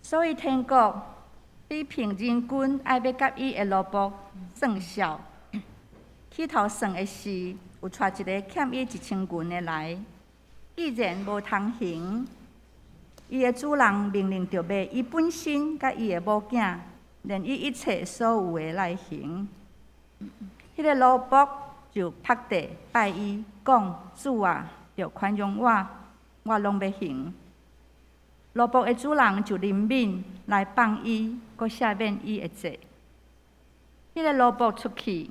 所以天國比憑人君愛欲佮伊的奴僕算數。起頭算的時，有帶一个欠伊1000銀的來。既然無通還，伊的主人命令著賣伊本身佮伊的某囝，連伊一切所有的來還。彼个奴僕就伏地拜伊，講：主啊，著寬容我，我攏欲還。奴僕的主人就憐憫來放伊，閣赦免伊的債。彼个奴僕出去，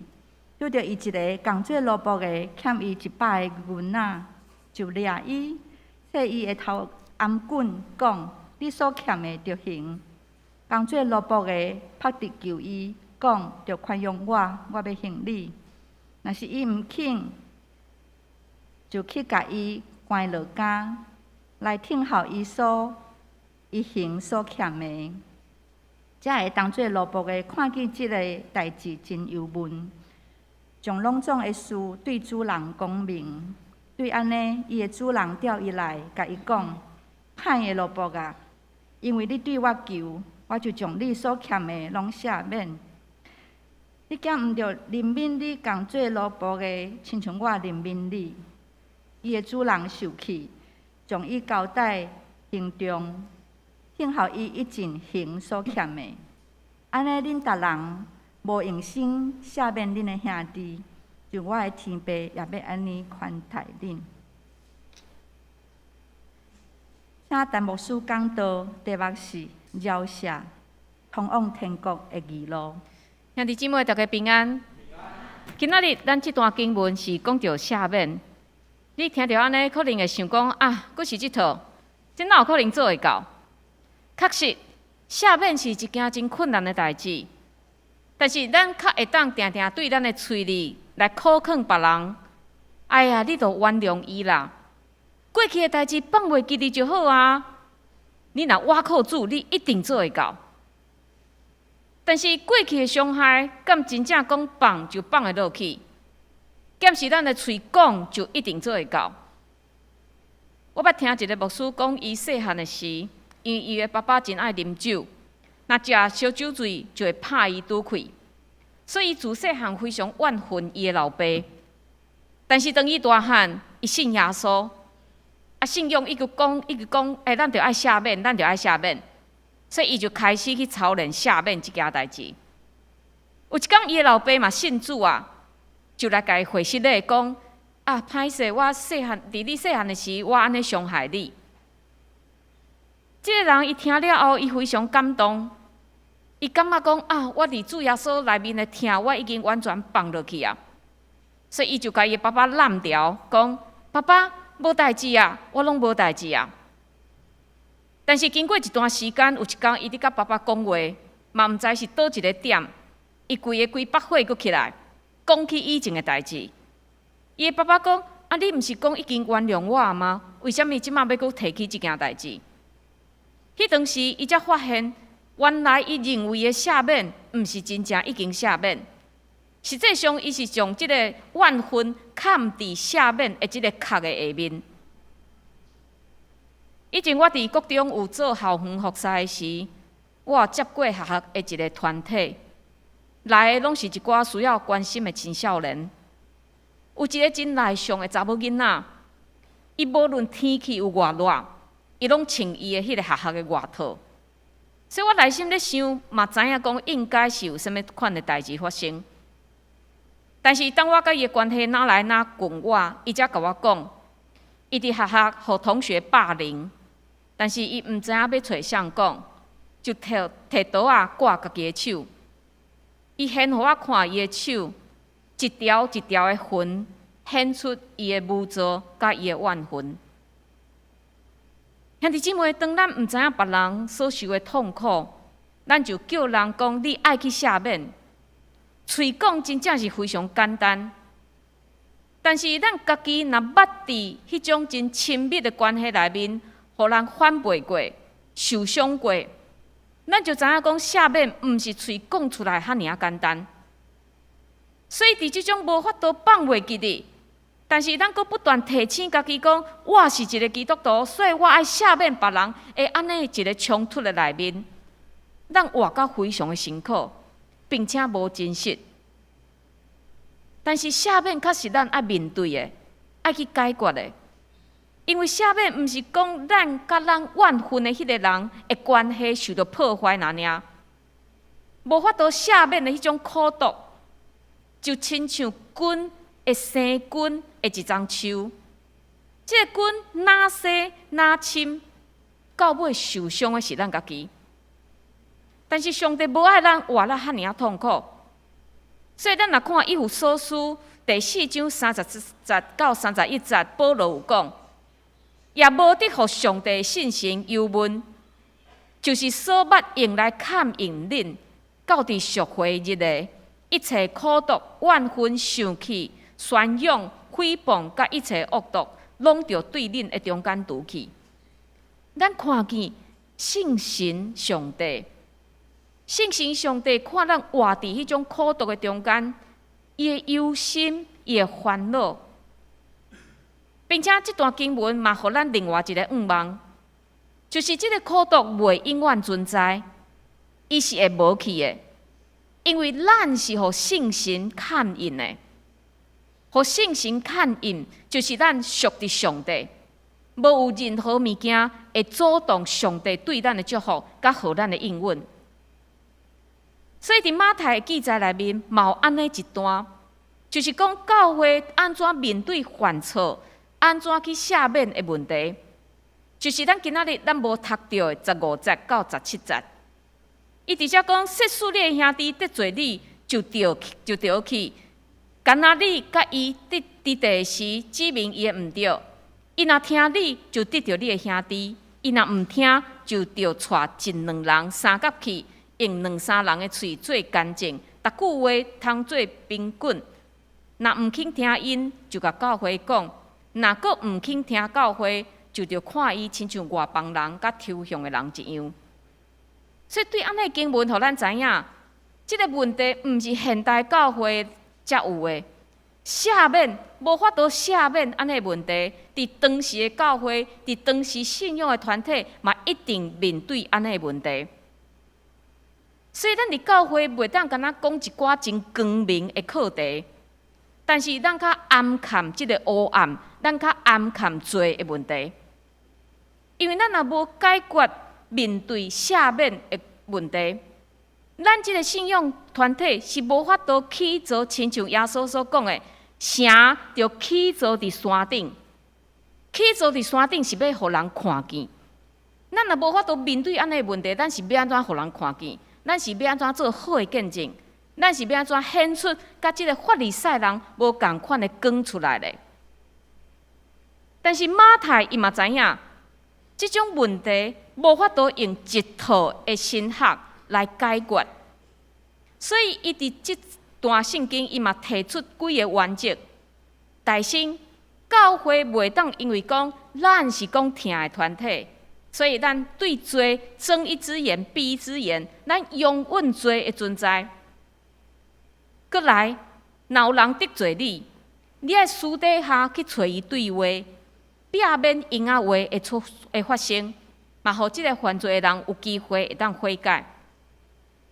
拄著伊一个仝做奴僕的欠伊100個銀仔，就掠伊，掣伊的頭頷頸，講：你所欠的著還。仝做奴僕的伏地求伊，講：著寬容我，我欲還你。若是伊毋肯，就去共伊關落監，來聽候伊所伊還所欠的。遮个當做奴僕的看見這个代誌真憂悶，將攏總的事對主人講明。對按呢，伊的主人調伊來，共伊講：歹的奴僕啊，因為你對我求，我就將你所欠的攏赦免。你敢毋著憐憫你仝做奴僕的，親像我憐憫你？伊的主人受氣，將伊交代刑中，聽候伊一盡還所欠的。按呢，恁逐人無用心赦免恁的兄弟，就我的天父也欲按呢寬待恁。請陳牧師講道，題目是饒赦通往天國的義路。兄弟姊妹，大家平安。今仔日咱這段經文是講著赦免。你聽著按呢，可能會想講啊，閣是這套，這哪有可能做會到？確實，赦免是一件真困難的代誌。但是咱較會當定定對咱的喙裡來苦勸別人。哎呀，你著原諒伊啦。過去的代誌放袂記得就好啊。你若倚靠主，你一定做會到。但是過去的傷害，敢真正講放就放會落去？敢是咱的喙講就一定做會到？我捌聽一个牧師講，伊細漢的時，因為伊的爸爸真愛啉酒，若食燒酒醉就會拍伊拄氣，所以自細漢非常怨恨伊的老爸。但是當伊大漢，伊信耶穌，啊，信仰一直講，一直講，欸，咱著愛赦免，咱著愛赦免。所以伊就開始去操練赦免這件代誌。有一工，伊的老爸嘛信主啊，就來共伊回失禮，講啊，歹勢，我細漢佇你細漢的時，我按呢傷害你。這个人伊聽了後，伊非常感動，伊感覺講啊，我佇主耶穌內面的疼，我已經完全放落去啊。所以伊就共伊的爸爸攬牢，講爸爸無代誌啊，我攏無代誌啊。但是經過一段時間，有一工伊佇佮爸爸講話，嘛毋知是佗一个點，伊規个規腹火閣起來，講起以前的代誌。伊的爸爸講：啊，你毋是講已經原諒我嗎？為啥物這馬欲閣提起這件代誌？彼當時，伊才發現，原來伊認為的赦免，毋是真正已經赦免。實際上，伊是將這個怨恨崁佇赦免的這个殼的下面。以前我佇國中有做校園服侍的時，我有接過學校的一个團體，來的攏是一寡需要關心的青少年。有一个真內向的查某囡仔，伊無論天氣有偌熱，伊攏穿伊的彼个學校的外套。所以我內心咧想，嘛知影講應該是有啥物款的代誌發生。但是當我佮伊的關係愈來愈近我，伊才共我講，伊佇學校予同學霸凌。但是伊毋知影欲揣誰講，就摕摕刀仔割家己的手。伊顯予我看伊的手，一條一條的痕，顯出伊的無助佮伊的怨恨。兄弟姊妹，當咱毋知影別人所受的痛苦，咱就叫人講你愛去赦免。喙講真正是非常簡單，但是咱家己若捌佇彼種真親密的關係內面，予人反背過、受傷過，咱就知影講赦免毋是喙講出來遐爾仔簡單。所以佇這種無法度放袂記得，但是咱閣不斷提醒家己講，我是一个基督徒，所以我愛赦免別人，的按呢一个衝突的內面，咱活甲非常的辛苦，並且無真實。但是赦免確實咱愛面對的，愛去解決的，因為赦免毋是講咱佮咱怨恨的彼个人的關係受著破壞爾爾，無法度赦免的彼種苦毒，就親像根會生根的一欉樹，這个根若細若深，到尾受傷的是咱家己。但是上帝無愛咱活得遐爾仔痛苦，所以咱若看以弗所書第四章30節到31節，保羅有講，也無得予上帝聖神憂悶，就是所捌用來勘印恁，到佇贖回日的一切苦毒、怨恨、生氣、宣揚、誹謗，佮一切惡毒，攏著對恁的中間除去。咱看見聖神上帝，聖神上帝看咱活佇彼種苦毒的中間，伊會憂心，伊會煩惱，並且這段經文嘛，予咱另外一个向望，就是這个苦毒袂永遠存在，伊是會無去的，因為咱是予聖神勘印的，予聖神勘印，就是咱屬佇上帝，無有任何物件會阻擋上帝對咱的祝福，佮予咱的應允。所以佇馬太的記載內面，嘛有按呢一段，就是講教會按怎面對犯錯，按怎去赦免的問題。就是咱今仔日咱無讀著的15節到17節。伊直接講，設使你的兄弟得罪你，就著去。敢若你佮伊佇佇地時，指明伊的毋對。伊若聽你，就得著你的兄弟；伊若毋聽，就著帶一兩人相佮去，用兩三人的喙做見證，逐句話通做憑據。若毋肯聽𪜶，就共教會講；若閣毋肯聽教會，就著看伊親像外邦人佮抽象的人一樣。所以對按呢經文，予咱知影，這个問題毋是現代教會才有的。赦免無法度赦免按呢問題，佇當時的教會，佇當時信仰的團體，嘛一定面對按呢問題。所以咱佇教會袂當干焦講一寡真光明的課題，但是咱較暗崁這个黑暗，咱較暗崁罪的問題。因為咱若無解決面對赦免的問題，咱這个信仰團體是無法度起造，親像耶穌所講的，城著起造佇山頂，起造佇山頂是欲予人看見。咱若無法度面對按呢問題，咱是欲按怎予人看見？咱是欲按怎做好的見證？咱是欲按怎顯出佮這个法利賽人無仝款的光出來咧？但是馬太伊嘛知影，這種問題無法度用一套的神學來解決，所以伊佇這段聖經，伊嘛提出幾个原則。大先，教會袂當因為講咱是講疼的團體，所以咱對罪睜一隻眼閉一隻眼，咱容忍罪的存在。閣來，若有人得罪你，你愛私底下去揣伊對話，避免閒仔話會發生，嘛予這个犯罪的人有機會會當悔改。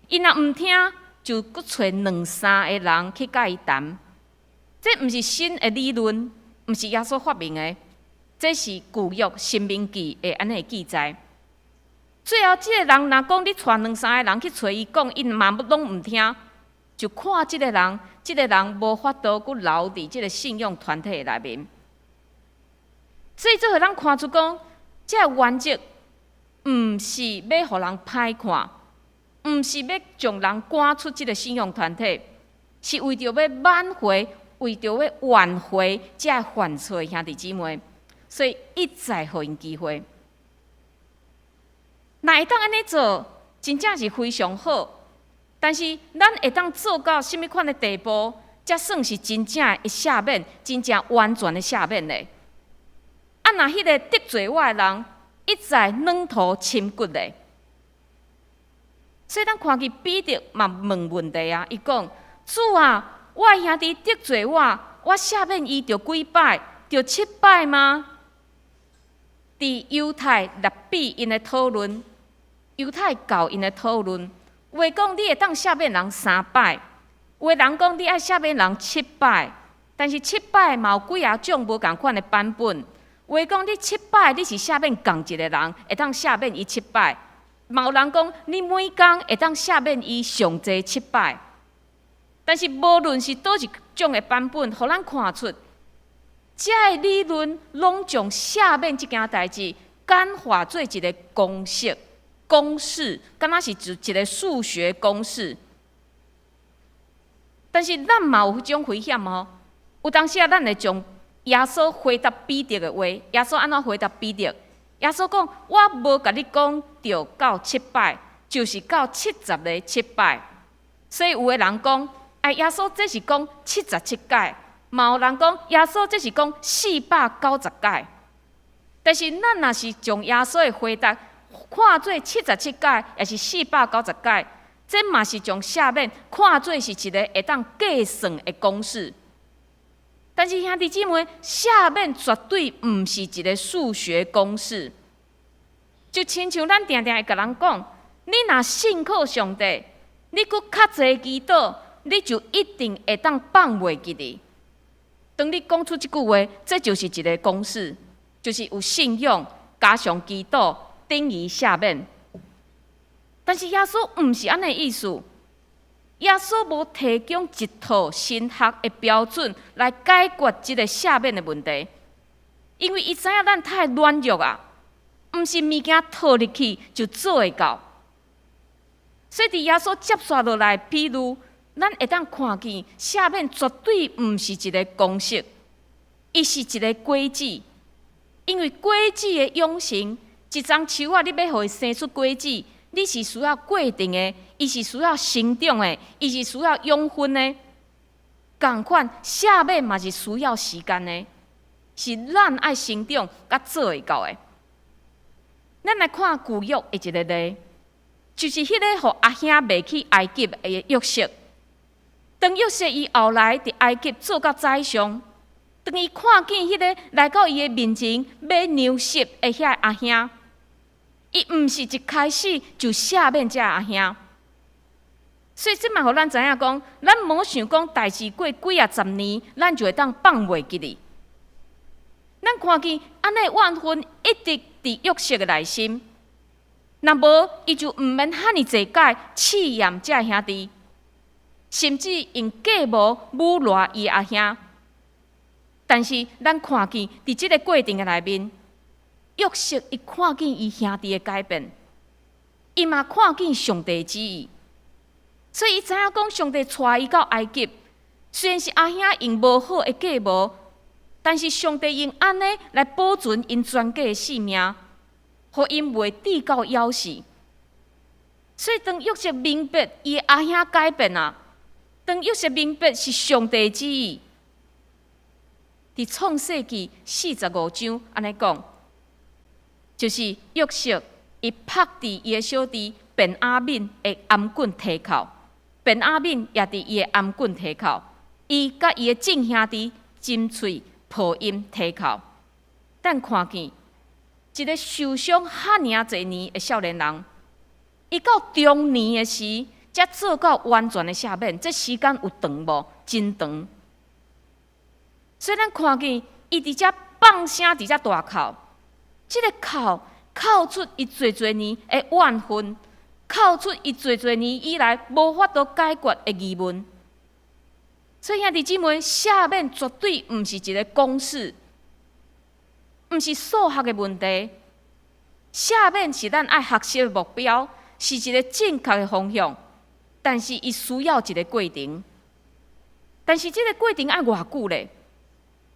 伊若毋聽，就閣揣兩三个人去佮伊談。這毋是新的理論，毋是耶穌發明的，這是舊約申命記的按呢記載。最後，這个人若講你帶兩三个人去揣伊講，𪜶嘛攏毋聽，就看這个人，這个人無法度閣留佇這个信仰團體的內面。所以，這予咱看出講，這个原則毋是欲予人歹看，毋是欲將人趕出這个信仰團體，是為著欲挽回，為著欲挽回這个犯錯的兄弟姊妹，所以一再予𪜶機會。若會當按呢做，真正是非常好。但是，咱會當做到啥物款的地步，才算是真正的赦免，真正完全的赦免咧？啊，若彼个得罪我的人一再軟土深掘咧，所以咱看見彼得嘛問問題啊，伊講：主啊，我的兄弟得罪我，我赦免伊著幾擺？著七擺嗎？佇猶太拉比𪜶的討論，猶太教𪜶的討論，有的講你會當赦免人三擺，有的人講你愛赦免人七擺，但是七擺嘛有幾仔種無仝款的版本。有的講你七擺你是赦免仝一个人，會當赦免伊七擺，嘛有人講你每工會當赦免伊上濟七擺。但是無論是佗一種的版本，予咱看出，這个理論攏將赦免這件代誌簡化做一个公式，公式，敢若是一個數學公式。但是咱嘛有彼種危險哦。有當時啊，咱會將耶穌回答彼得的話，耶穌按怎回答彼得？耶穌講：我無共你講著到七擺，就是到70个七擺。所以有的人講，哎，耶穌這是講77擺，嘛有人講耶穌這是講490擺。但是咱若是將耶穌的回答看做七十七擺，抑是四百九十擺，這嘛是將赦免看做是一个會當計算的公式。但是兄弟姊妹，赦免絕對毋是一个數學公式。就親像咱定定會共人講，你若信靠上帝，你閣較濟祈禱，你就一定會當放袂記得。當你講出這句話，這就是一个公式，就是有信仰加上祈禱等於赦免。但是耶穌毋是按呢意思，耶穌無提供一套神學的標準來解決這个赦免的問題，因為伊知影咱太軟弱啊，毋是物件套入去就做會到。所以佇耶穌接續落來，比如咱會當看見赦免絕對毋是一个公式，伊是一个果子。因為果子的養成，一欉樹仔，你欲予伊生出果子，你是需要過程的，伊是需要成長的，伊是需要養分的。仝款赦免嘛是需要時間的，是咱愛成長才做會到的。咱來看舊約的一个例，就是彼个予阿兄賣去埃及的約瑟。當約瑟伊後來佇埃及做到宰相，當伊看見彼个來到伊的面前欲糧食的遐阿兄，伊毋是一開始就赦免這阿兄。所以這嘛予咱知影講，咱莫想講代誌過幾仔十年，咱就會當放袂記得。咱看見按呢怨恨一直佇約瑟的內心，若無伊就毋免遐爾濟擺試驗這兄弟，甚至用計謀侮辱伊阿兄。但是咱看見佇這個過程的內面，約瑟伊看見伊兄弟的改變，伊嘛看見上帝旨意，所以伊知影講上帝帶伊到埃及，雖然是阿兄用無好的計謀，但是上帝用按呢來保存𪜶全家的性命，予𪜶袂致到枵死。所以當約瑟明白伊的阿兄改變啊，當約瑟明白是上帝旨意，佇創世記45章按呢講，就是約瑟伊拍佇伊的小弟便雅憫的頷頸提哭，便雅憫也佇伊的頷頸提哭，伊佮伊的眾兄弟親喙抱擁提哭。咱看見一个受傷遐爾仔濟年的少年人，伊到中年的時，才做到完全的赦免，這時間有長無？真長。所以咱看見伊佇遮放聲佇遮大哭，這个哭哭出伊濟濟年的怨恨，哭出伊濟濟年以來無法度解決的疑問。所以兄弟姊妹，赦免絕對毋是一个公式，毋是數學的問題。赦免是咱愛學習的目標，是一个正確的方向，但是伊需要一个過程。但是這个過程愛偌久咧？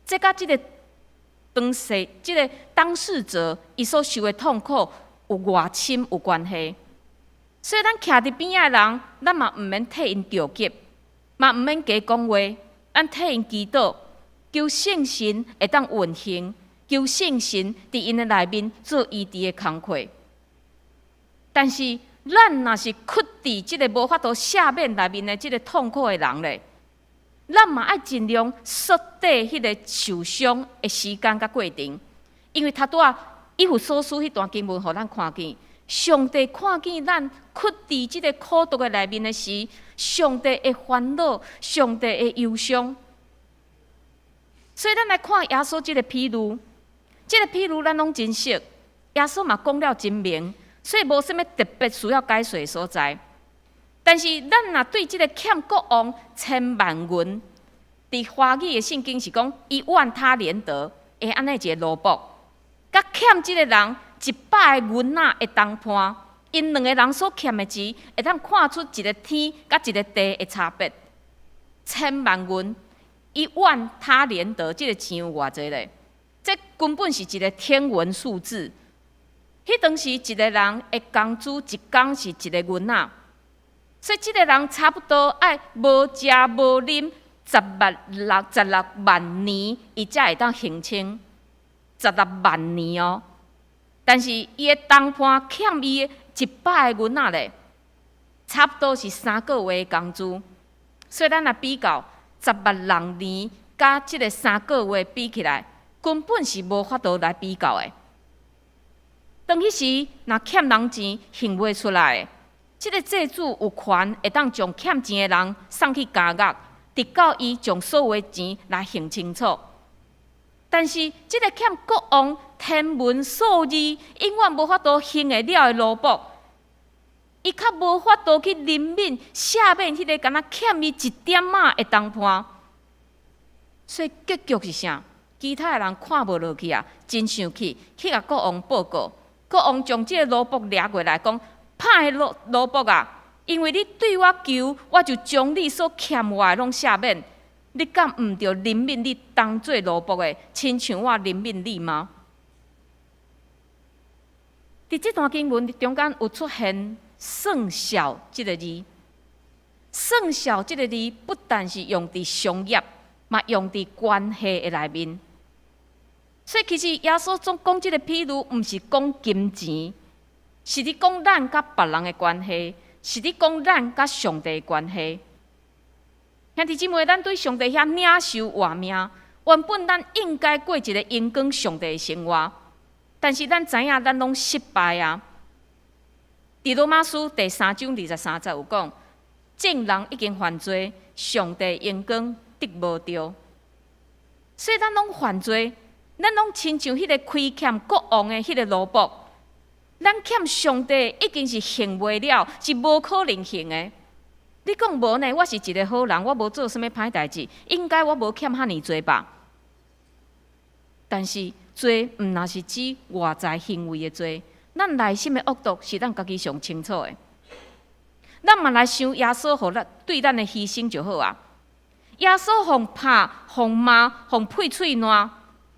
這佮這个當事、這个當事者伊所受的痛苦有偌深有關係。所以咱徛佇邊仔的人，咱嘛毋免替𪜶著急，嘛毋免加講話，咱替𪜶祈禱，求聖神會當運行，求聖神佇𪜶的內面做醫治的工課。但是，咱若是屈佇這个無法度赦免內面的這个痛苦的人咧，咱嘛愛盡量縮短彼个受傷的時間佮過程，因為頭拄仔以弗所書彼段經文，予咱看見，上帝看見咱屈佇這个苦毒的內面的時，上帝會煩惱，上帝會憂傷。所以咱來看耶穌這个比喻，這个比喻咱攏真熟，耶穌嘛講了真明，所以無啥物特別需要解說的所在。但是咱若對這个欠國王千萬銀，佇華語的聖經是講1萬他連得的按呢一个奴僕，佮欠這个人100個銀仔的同伴，𪜶兩个人所欠的錢，會當看出一个天佮一个地的差別。千萬銀，1萬他連得，這个錢有偌濟咧？這根本是一个天文數字。彼當時一个人的工資一工是一個銀仔，所以這个人差不多愛無食無啉16萬年，伊才會當還清十六萬年哦。但是伊的同伴欠伊的100個銀仔咧，差不多是3個月的工資。所以咱若比較16萬年，佮這个三個月比起來，根本是無法度來比較的。當彼時若欠人錢還袂出來，這个債主有權會當將欠錢的人送去監獄，直到伊將所有的錢來還清楚。但是這个欠國王天文數字永遠無法度還會了的奴僕，伊較無法度去憐憫赦免彼个敢若欠伊一點仔的同伴。所以結局是啥？其他的人看無落去啊，真生氣，去共國王報告。國王將這个奴僕掠過來，講：歹的奴僕啊，因為你對我求，我就將你所欠我的攏赦免。你敢毋著憐憫你當做奴僕的，親像我憐憫你嗎？佇這段經文中間有出現“算數”這个字，“算數”這个字不但是用佇商業，嘛用佇關係的內面。所以其實耶穌總講這个比喻，毋是講金錢，是佇講咱佮別人的關係，是佇講咱佮上帝的關係。兄弟姊妹，咱對上帝遐領受活命，原本咱應該過一个榮光上帝的生活，但是咱知影咱攏失敗啊。佇羅馬書第三章23節有講，眾人已經犯罪，上帝榮光得無著。所以咱攏犯罪，咱攏親像彼个虧欠國王的彼个奴僕，咱欠上帝已經是還袂了，是無可能還的。你講無呢？我是一个好人，我無做啥物歹代誌，應該我無欠遐爾濟吧？但是罪毋若是指外在行為的罪，咱內心的惡毒是咱家己上清楚的。咱嘛來想耶穌予咱對咱的犧牲就好啊。耶穌予拍、予罵、予屁喙瀾，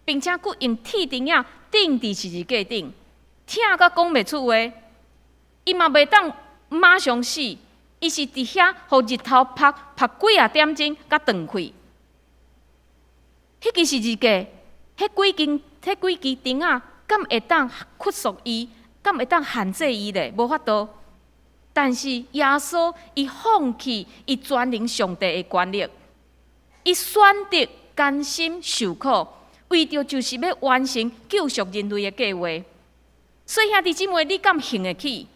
並且閣用鐵釘仔釘佇十字架頂，疼甲講袂出話。伊嘛袂當馬上死，伊是佇遐予日頭曝曝幾仔點鐘，才斷氣。彼支十字架，彼幾支釘仔，敢會當約束伊？敢會當限制伊咧？無法度。但是耶穌伊放棄伊全能上帝的權力，伊選擇甘心受苦，為著就是欲完成救贖人類的計劃。所以兄弟姊妹，你敢還會起？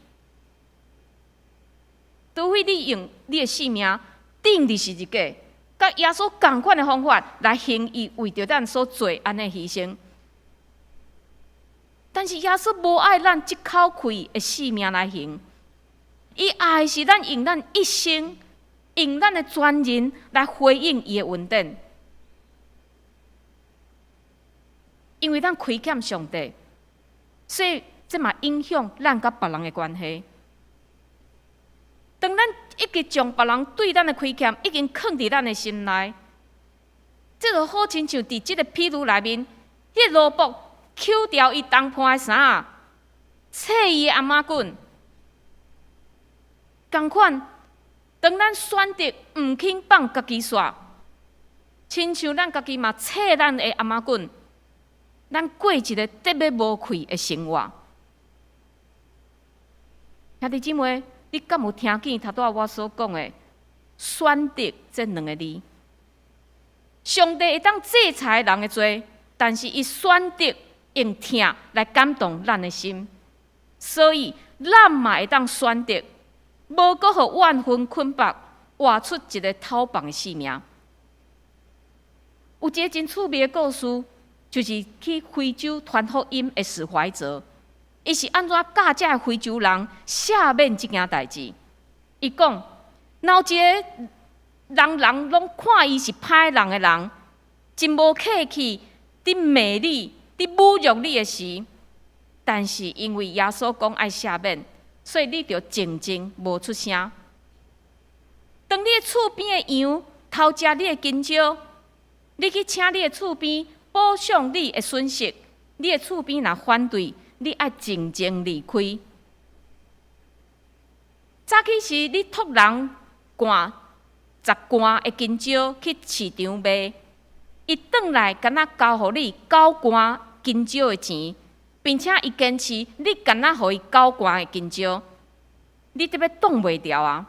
除非你用你的性命釘佇十字架，佮耶穌仝款的方法來還伊為著咱所做按呢犧牲。但是耶穌無愛咱這口氣的性命來還，伊愛是咱用咱一生，用咱的全人來回應伊的恩典。因為咱虧欠上帝，所以這嘛影響咱佮別人的關係。當咱一直將別人對咱的虧欠已經囥佇咱的心內，這就好親像佇這个比喻內面，彼個奴僕抾掉伊同伴的衫，切伊的頷仔頸。仝款，當咱選擇毋肯放家己煞，親像咱家己嘛切咱的頷仔頸，咱過一个特別無氣的生活。兄弟姊妹，你敢有聽見頭拄仔我所講的“選擇”這兩个字？上帝會當制裁人的罪，但是伊選擇用疼來感動咱的心，所以咱嘛會當選擇，無閣予怨恨捆縛，活出一个討放的生命。有一个真趣味的故事，就是去非洲傳福音的史懷哲，伊是按怎教這个非洲人赦免這件代誌？伊講，若有一个人人攏看伊是歹人的人，真無客氣，佇罵你、佇侮辱你的時，但是因為耶穌講愛赦免，所以你著靜靜無出聲。當你的厝邊的羊偷食你的香蕉，你去請你的厝邊補償你的損失，你的厝邊若反對，你愛靜靜離開。早起時，你託人捾10罐的香蕉去市場賣，伊轉來敢若交予你九罐香蕉的錢，並且伊堅持你敢若予伊九罐的香蕉，你得欲擋袂牢啊！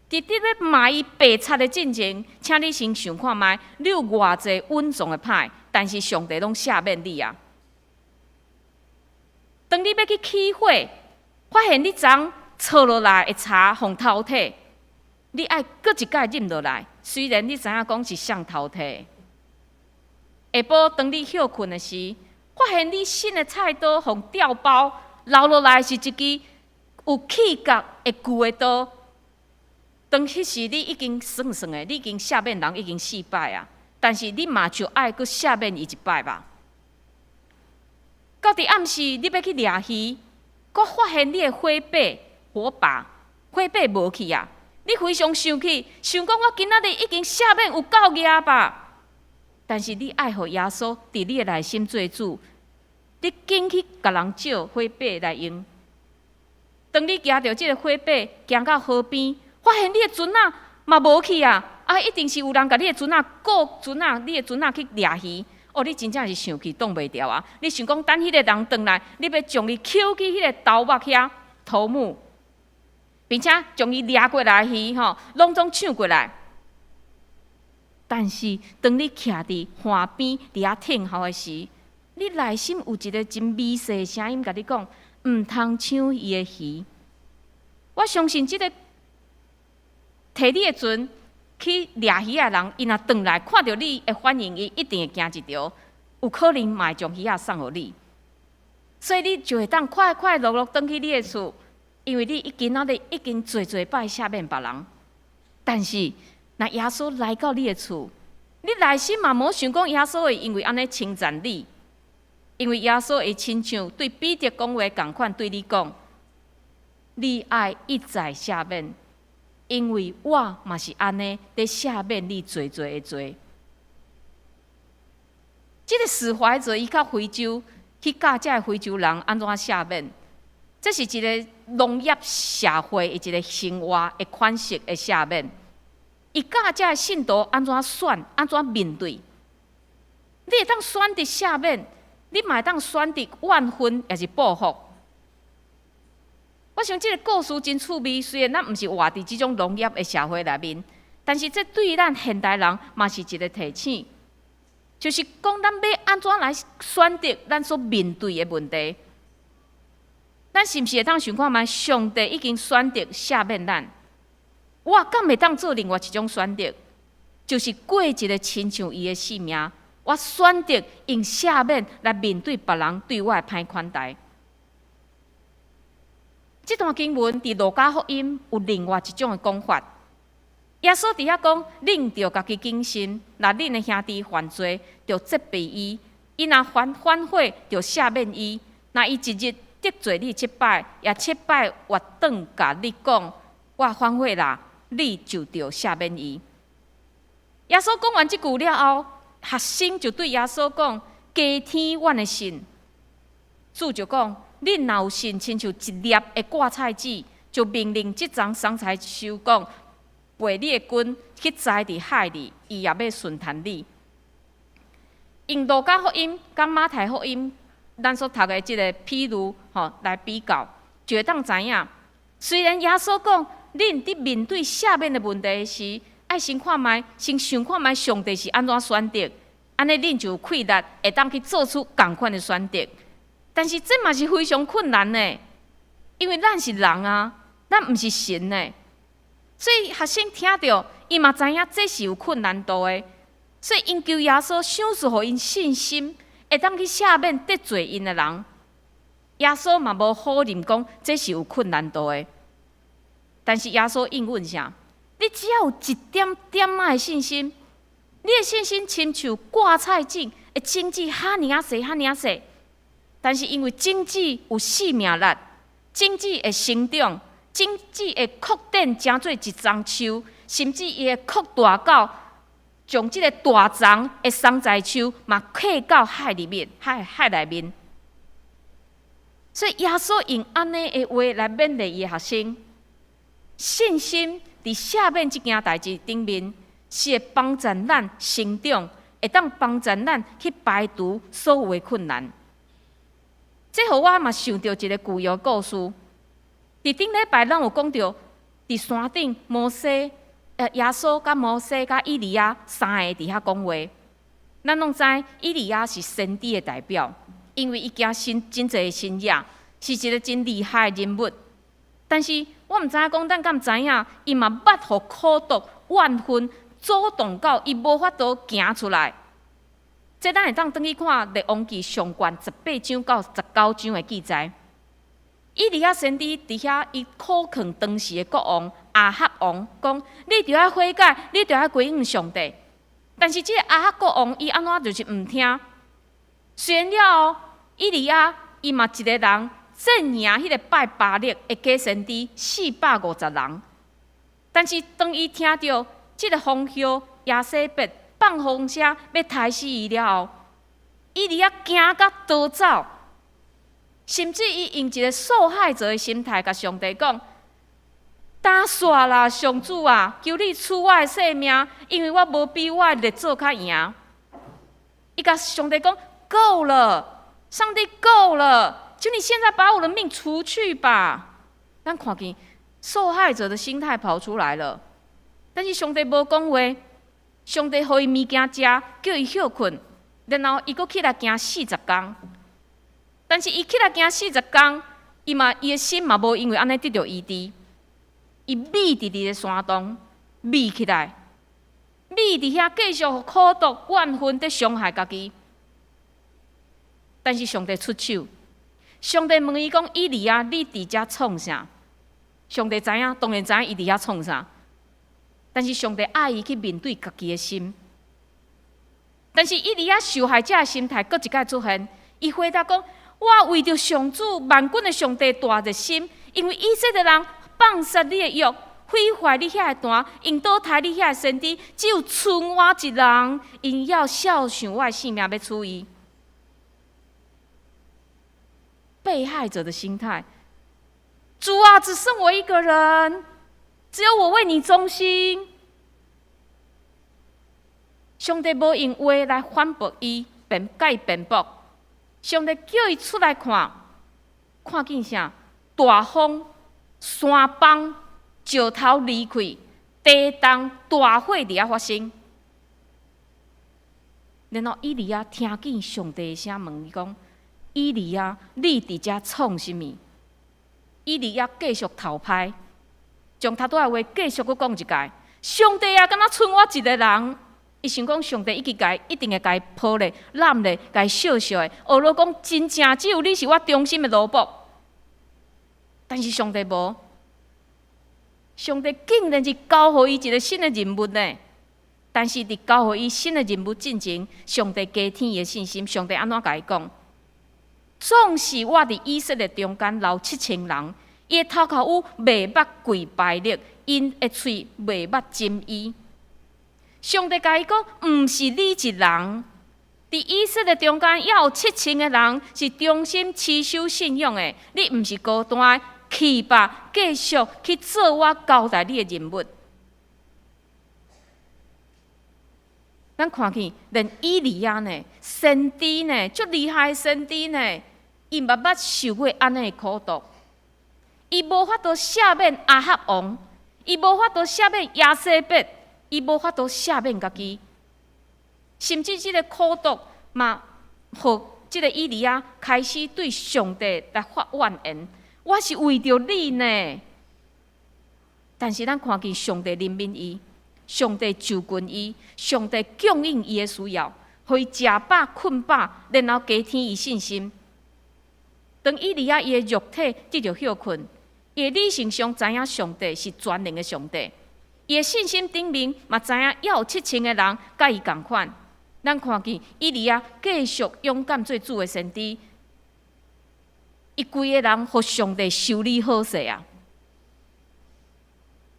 佇你欲罵伊白賊的進前，請你先想看覓，你有偌濟隱藏的歹，但是上帝攏赦免你啊！當你欲去起火，發現你昨沖落來的茶予偷提，你愛閣一擺啉落來，雖然你知影講是誰偷提。下晡當你歇睏的時，發現你新的菜刀予掉包，留落來是一支有起角的舊的刀。當彼時你已經算算的，你已經赦免人已經四擺啊，但是你嘛就愛閣赦免伊一擺吧。到佇暗時，你欲去掠魚，閣發現你的火把火把火把無去啊！你非常生氣，想講我今仔日已經赦免有夠額吧？但是你愛予耶穌佇你的內心做主，你緊去共人借火把來用。當你行著這个火把，行到河邊，發現你的船仔嘛無去啊！啊，一定是有人共你的船仔顧船仔，你的船仔去掠魚。哦，你真正是生氣擋袂牢啊！你想講等彼个人轉來，你欲將伊抾去彼个頭目遐頭目，並且將伊掠過來魚吼，攏總搶過來。但是當你徛佇岸邊佇遐等候的時，你內心有一个真微細的聲音共你講，毋通搶伊的魚。我相信這个提你的船去掠魚的人，伊若轉來看著你的反應，伊一定會驚一趒，有可能嘛會將魚仔送予你。所以你就會當快快樂樂轉去你的厝，因為你今仔日已經濟濟擺赦免別人。但是，若耶穌來到你的厝，你內心嘛無想講耶穌會因為按呢稱讚你，因為耶穌會親像對彼得講話仝款對你講：你愛一再赦免，因為我嘛是按呢佇赦免你濟濟的罪。這个史懷哲伊到非洲去教這个非洲人按怎赦免，這是一个農業社會的一个生活的款式的赦免。伊教這个信徒按怎選，按怎面對。你會當選擇赦免，你嘛會當選擇怨恨，抑是報復。我想這个故事真趣味，雖然咱毋是活佇這種農業的社會內面，但是這對咱現代人嘛是一个提醒，就是講咱欲按怎來選擇咱所面對的問題。咱是毋是會當想看覓？上帝已經選擇赦免咱，我敢會當做另外一種選擇，就是過一个親像伊的生命。我選擇用赦免來面對別人對我的歹款待。這段經文佇路加福音有另外一種的講法。耶穌佇遐講：恁著家己謹慎，若恁的兄弟犯罪，著責備伊；伊若反悔，著赦免伊。若伊一日得罪你七擺，也七擺回轉共你講，我反悔啦，你就著赦免伊。耶穌講完這句了後，學生就對耶穌講：加添阮的信。主就講：恁若有信，親像一粒的芥菜籽，就命令這叢桑椲樹講：拔你的根去栽佇海裡，伊也欲順從你。用路加福音佮馬太福音，咱所讀的這个譬喻吼來比較，就會當知影。雖然耶穌講，恁佇面對赦免的問題時，愛先看覓，先想看覓上帝是按怎選擇，按呢恁就有氣力會當去做出仝款的選擇。但是這嘛是非常困難的，因為咱是人啊，咱毋是神呢。所以學生聽著，伊嘛知影這是有困難度的，所以𪜶求耶穌賞賜予𪜶信心，會當去赦免得罪𪜶的人。耶穌嘛無否認講這是有困難度的，但是耶穌應允啥？你只要有一點點仔的信心，你的信心親像掛菜種的種子，遐爾仔細，遐爾仔細。但是因為種子有生命力，種子會生長，種子會擴展成做一叢樹，甚至伊會擴大到將這個大叢的桑棑樹嘛擴到海裡面，海內面。所以耶穌用按呢的話來勉勵伊的學生，信心佇赦免這件代誌頂面，是會幫助咱成長，會當幫助咱去排除所有的困難。這予我嘛想著一个舊約故事。佇頂禮拜，咱有講著，佇山頂，摩西、耶穌佮摩西佮以利亞三个佇遐講話。咱攏知以利亞是先知的代表，因為伊行神真濟的神跡，是一个真厲害的人物。但是我毋知影講，咱敢知影，伊嘛捌予苦毒、怨恨阻擋到伊無法度行出來。這咱會當轉去看《列王記》上卷18章到19章的記載。以利亞先知佇遐，伊苦勸當時的國王亞哈王講：你著愛悔改，你著愛歸向上帝。但是這个亞哈國王伊按怎就是毋聽。雖然了後，以利亞伊嘛一个人戰贏彼个拜巴力的假先知450人。但是當伊聽著這个皇后耶洗別放風聲欲刣死伊了後，以利亞驚甲逃走，甚至伊用一个受害者的心態，共上帝講：焦煞啦，上主啊，求你取我的性命，因為我無比我的列祖較贏。伊共上帝講：夠了，上帝夠了，請你現在把我的命除去吧。咱看見受害者的心態跑出來了，但是上帝無講話，上帝予伊物件食，叫伊歇睏，然後伊閣起來行40工。但是伊起來行四十工，伊嘛伊的心嘛無因為按呢得著醫治，伊覕佇個山洞，覕起來，覕佇遐繼續苦毒怨恨佇傷害家己。但是上帝出手，上帝問伊講：以利亞，你佇遮創啥？上帝知影，當然知影伊佇遐創啥。但是上帝愛伊去面對家己的心。但是以利亞受害者的心態，閣一擺出現，伊回答講：我為著上主萬軍的上帝大熱心，因為以色列人放殺你的約，毀壞你遐的壇，用刀刣你遐的先知，只有賰我一人，𪜶猶肖想我的性命欲取伊。被害者的心態，主啊，只剩我一個人，只有我為你忠心。上帝無用話來反駁伊，辯共伊辯駁。上帝叫伊出來看，看見啥？大風、山崩、石頭離開、地動、大火佇遐發生。然後以利亞聽見上帝的聲問伊講：以利亞，你佇遮創啥物？以利亞繼續頭歹，將頭拄仔的話繼續閣講一擺。上帝啊，敢若賰我一个人？伊想講上帝已經共伊一定會共伊抱咧、攬咧、共伊惜惜的。學落講真正只有你是我忠心的奴僕。但是上帝無，上帝竟然是交予伊一个新的任務呢。但是佇交予伊新的任務進前，上帝加添伊的信心。上帝按怎共伊講？縱使我佇以色列中間留7000人，𪜶的頭殼有袂捌跪拜力，𪜶的喙袂捌斟伊。上帝共伊講，毋是你一人，佇以色列中間，猶有七千个人是忠心持守信仰的。你毋是孤單的，去吧，繼續去做我交代你的任務。咱看見連以利亞呢，先知呢，足厲害的先知呢，伊嘛捌受過按呢的苦毒，伊無法度赦免亞哈王，伊無法度赦免耶洗別。伊無法度赦免家己，甚至這个苦毒嘛，予這个以利亞開始對上帝來發怨言。我是為著你呢，但是咱看見上帝憐憫伊，上帝就近伊，上帝供應伊的需要，予伊食飽睏飽，然後加添伊信心。當以利亞伊的肉體得著歇睏，伊的理性上知影上帝是全能的上帝，伊的信心頂面嘛知影猶有7000个人佮伊仝款。咱看見以利亞繼續勇敢做主的先知，伊規个人予上帝修理好勢啊！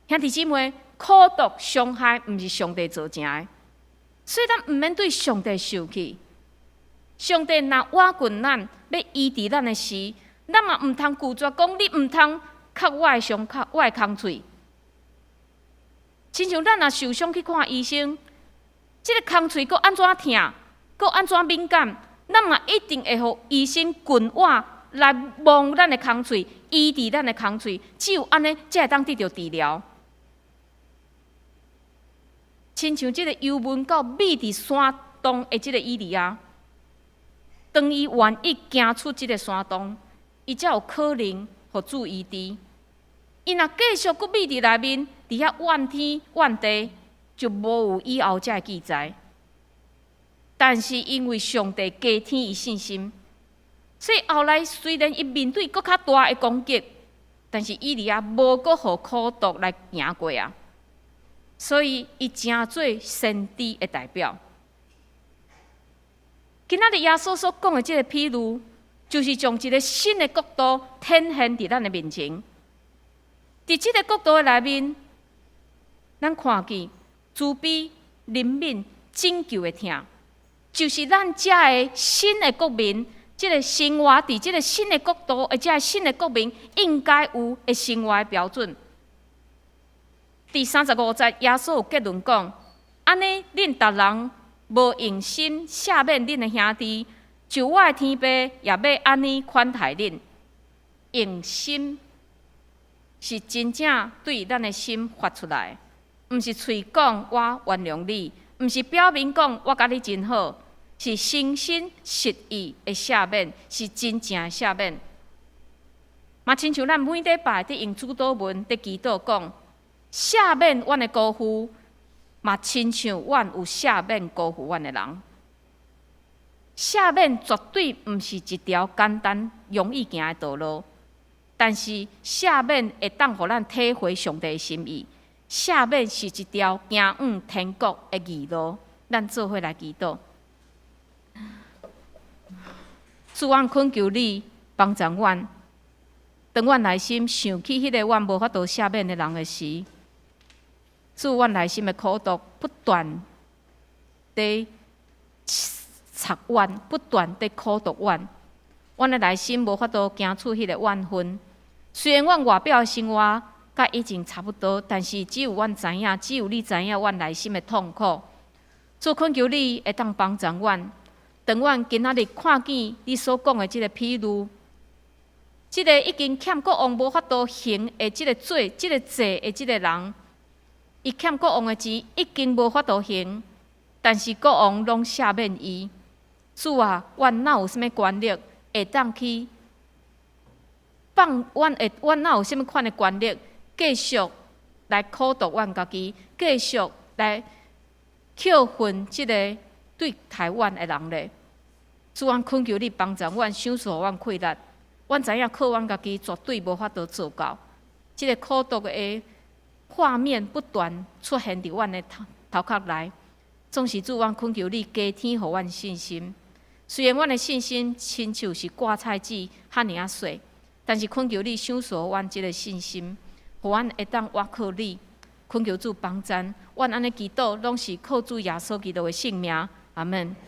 兄弟姊妹，苦毒傷害毋是上帝造成的，所以咱毋免對上帝受氣。上帝若倚近咱，欲醫治咱的時，咱嘛毋通拒絕講你毋通抾我的傷口、我的空喙。親像咱若受傷去看醫生，這个空喙閣按怎疼，閣按怎敏感，咱嘛一定會予醫生近倚來摸咱的空喙，醫治咱的空喙，只有按呢，才會當得著治療。親像這个憂悶到覕佇山洞的這个以利亞，當伊願意行出這个山洞，伊才有可能予主醫治。伊若繼續閣覕佇內面，佇遐怨天怨地，就無有以後這个記載。但是因為上帝加添伊信心，所以後來雖然伊面對閣較大的攻擊，但是以利亞無閣予苦毒來贏過啊，所以伊成做先知的代表。今仔日耶穌所講的這个譬喻，就是將一个新的國度展現佇咱的面前。佇這个國度的內面，咱看見慈悲、憐憫、拯救的疼，就是咱這个新的國民，這个生活佇這个新的國度，或者新的國民應該有的生活的標準。第35節，耶穌有結論講：按呢，恁逐人無用心赦免恁的兄弟，就我的天父也欲按呢款待恁。用心是真正對咱的心發出來，毋是喙講我原諒你，毋是表面講我佮你真好，是誠心實意的赦免，是真正的赦免。嘛，親像咱每禮拜佇用主禱文佇祈禱講，赦免阮的辜負，嘛親像阮有赦免辜負阮的人。赦免絕對毋是一條簡單容易行的道路，但是赦免會當予咱體會上帝的心意。赦免是一條行往天國的義路，咱做伙來祈禱。主，阮懇求你幫助阮，當阮內心想起彼个阮無法度赦免的人的時，主，阮內心的苦毒不斷佇插阮，不斷佇苦毒阮，阮的內心無法度行出彼个怨恨。雖然阮外表的生活佮以前差不多，但是只有阮知影，只有你知影阮內心的痛苦。主，懇求你會當幫助阮，當阮今仔日看見你所講的這个譬喻，這个已經欠國王無法度還的這个債、這个債的這个人，伊欠國王的錢已經無法度還，但是國王攏赦免伊。主啊，阮哪有啥物權力會當去放？阮哪有啥物款的權力繼續來苦毒阮家己，繼續來扣恨這个對待阮的人咧？主，阮懇求你幫助阮，賞賜予阮氣力。阮知影靠阮家己絕對無法度做到。這个苦毒的畫面不斷出現佇阮的頭殼內，總是主，阮懇求你加添予阮信心。雖然阮的信心親像是掛菜籽遐爾仔細，但是懇求你賞賜予阮這个信心，予阮會當倚靠你。懇求主幫贊，阮按呢祈禱，攏是靠主耶穌基督的聖名。阿門。